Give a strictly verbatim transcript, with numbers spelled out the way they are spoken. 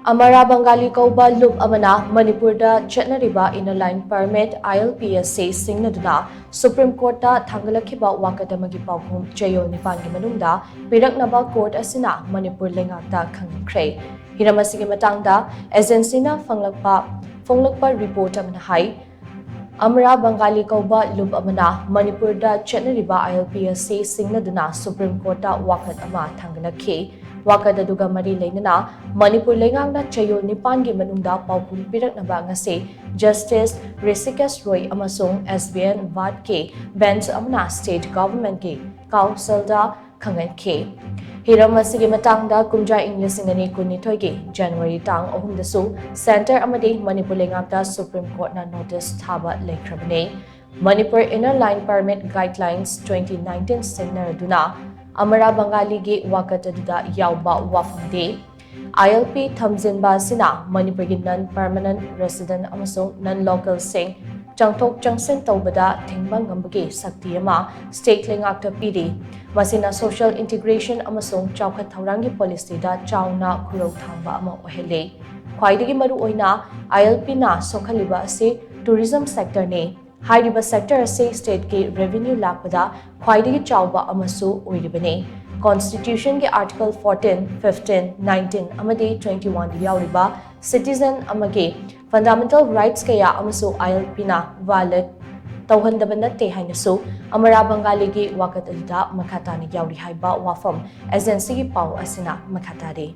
ꯑꯃꯔꯥ ꯕꯪꯒꯥꯂꯤ ꯀꯧꯕ ꯂꯨꯞ ꯑꯃꯅ ꯃꯅꯤꯄꯨꯔꯗ ꯆꯠꯅꯔꯤꯕ Inner Line Permit, I L P, ꯑꯁꯤ ꯁꯤꯡꯅꯗꯨꯅ ꯁꯨꯄ꯭ꯔꯤꯝ ꯀꯣꯔꯠꯇ ꯊꯥꯡꯒꯠꯂꯛꯈꯤꯕ ꯋꯥꯀꯠ ꯑꯃꯒꯤ ꯄꯥꯎꯈꯨꯝ ꯆꯌꯣꯜ ꯅꯤꯄꯥꯟꯒꯤ ꯃꯅꯨꯡꯗ ꯄꯤꯔꯛꯅꯕ ꯀꯣꯔꯠ ꯑꯁꯤꯅ ꯃꯅꯤꯄꯨꯔ ꯂꯩꯉꯥꯛꯇ ꯈꯪꯍꯟꯈ꯭ꯔꯦ꯫ ꯍꯤꯔꯝ ꯑꯁꯤꯒꯤ ꯃꯇꯥꯡꯗ ꯑꯦꯖꯦꯟꯁꯤꯅ ꯐꯪꯂꯛꯄ, ꯐꯣꯡꯂꯛꯄ ꯔꯤꯄꯣꯔꯠ ꯑꯃꯅ ꯍꯥꯏ, ꯑꯃꯔꯥ ꯕꯪꯒꯥꯂꯤ ꯀꯧꯕ ꯂꯨꯞ ꯑꯃꯅ ꯃꯅꯤꯄꯨꯔꯗ ꯆꯠꯅꯔꯤꯕ I L P ꯑꯁꯤ ꯁꯤꯡꯅꯗꯨꯅ ꯁꯨꯄ꯭ꯔꯤꯝ ꯀꯣꯔꯠꯇ ꯋꯥꯀꯠ ꯑꯃ ꯊꯥꯡꯒꯠꯂꯛꯈꯤ꯫ ꯋꯥꯀꯠ ꯑꯗꯨꯒ ꯃꯔꯤ ꯂꯩꯅꯅ ꯃꯅꯤꯄꯨꯔ ꯂꯩꯉꯥꯛꯅ ꯆꯌꯣꯜ ꯅꯤꯄꯥꯟꯒꯤ ꯃꯅꯨꯡꯗ ꯄꯥꯎꯈꯨꯝ ꯄꯤꯔꯛꯅꯕ ꯉꯁꯤ Justice ꯔꯤꯁꯤꯀꯦꯁ ꯔꯣꯏ ꯑꯃꯁꯨꯡ S V N ꯚꯥꯠꯀꯤ ꯕꯦꯟꯆ ꯑꯃꯅ ꯁ꯭ꯇꯦꯠ ꯒꯚꯔꯟꯃꯦꯟꯠꯀꯤ ꯀꯥꯎꯟꯁꯤꯜꯗ ꯈꯪꯍꯟꯈꯤ꯫ ꯍꯤꯔꯝ ꯑꯁꯤꯒꯤ ꯃꯇꯥꯡꯗ ꯀꯨꯝꯖꯥ ꯏꯪ ꯂꯤꯁꯤꯡ ꯑꯅꯤ ꯀꯨꯟꯅꯤꯊꯣꯏꯒꯤ ꯖꯅꯋꯥꯔꯤ ꯇꯥꯡ ꯑꯍꯨꯝꯗꯁꯨ ꯁꯦꯟꯇꯔ ꯑꯃꯗꯤ ꯃꯅꯤꯄꯨꯔ ꯂꯩꯉꯥꯛꯇ ꯁꯨꯄ꯭ꯔꯤꯝ ꯀꯣꯔꯠꯅ ꯅꯣꯇꯤꯁ ꯊꯥꯕ ꯂꯩꯈ꯭ꯔꯕꯅꯤ꯫ Manipur Inner Line Permit Guidelines twenty nineteen ꯁꯤꯡꯅꯔꯗꯨꯅ ꯑꯃꯔꯥ ꯕꯪꯒꯥꯂꯤꯒꯤ ꯋꯥꯀꯠ ꯑꯗꯨꯗ ꯌꯥꯎꯕ ꯋꯥꯐꯝꯗꯤ, I L P ꯊꯝꯖꯤꯟꯕ ꯑꯁꯤꯅ ꯃꯅꯤꯄꯨꯔꯒꯤ non permanent resident ꯑꯃꯁꯨꯡ non localꯁꯤꯡ ꯆꯪꯊꯣꯛ ꯆꯪꯁꯤꯟ ꯇꯧꯕꯗ ꯊꯤꯡꯕ ꯉꯝꯕꯒꯤ ꯁꯛꯇꯤ ꯑꯃ ꯁ꯭ꯇꯦꯠ ꯂꯩꯉꯥꯛꯇ ꯄꯤꯔꯤ꯫ ꯃꯁꯤꯅ social integration ꯑꯃꯁꯨꯡ ꯆꯥꯎꯈꯠ ꯊꯧꯔꯥꯡꯒꯤ ꯄꯣꯂꯤꯁꯤꯗ ꯆꯥꯎꯅ ꯈꯨꯔꯧ ꯊꯥꯡꯕ ꯑꯃ ꯑꯣꯏꯍꯜꯂꯤ꯫ ꯈ꯭ꯋꯥꯏꯗꯒꯤ ꯃꯔꯨꯑꯣꯏꯅ, I L Pꯅ ꯁꯣꯛꯍꯜꯂꯤꯕ ꯑꯁꯤ tourism sectorꯅꯤ꯫ ꯍꯥꯏꯔꯤꯕ sector ꯑꯁꯤ ꯁ꯭ꯇꯦꯠꯀꯤ revenue ꯂꯥꯛꯄꯗ ꯈ꯭ꯋꯥꯏꯗꯒꯤ ꯆꯥꯎꯕ ꯑꯃꯁꯨ ꯑꯣꯏꯔꯤꯕꯅꯤ꯫ Constitutionꯒꯤ Article fourteen, fifteen, nineteen ꯑꯃꯗꯤ twenty oneꯗ ꯌꯥꯎꯔꯤꯕ citizen ꯑꯃꯒꯤ fundamental rights ꯀꯌꯥ ꯑꯃꯁꯨ I L Pꯅ violate ꯇꯧꯍꯟꯗꯕ ꯅꯠꯇꯦ ꯍꯥꯏꯅꯁꯨ ꯑꯃꯔꯥ ꯕꯪꯒꯥꯂꯤꯒꯤ ꯋꯥꯀꯠ ꯑꯗꯨꯗ ꯃꯈꯥ ꯇꯥꯅ ꯌꯥꯎꯔꯤ ꯍꯥꯏꯕ ꯋꯥꯐꯝ ꯑꯦꯖꯦꯟꯁꯤꯒꯤ ꯄꯥꯎ ꯑꯁꯤꯅ ꯃꯈꯥ ꯇꯥꯔꯤ꯫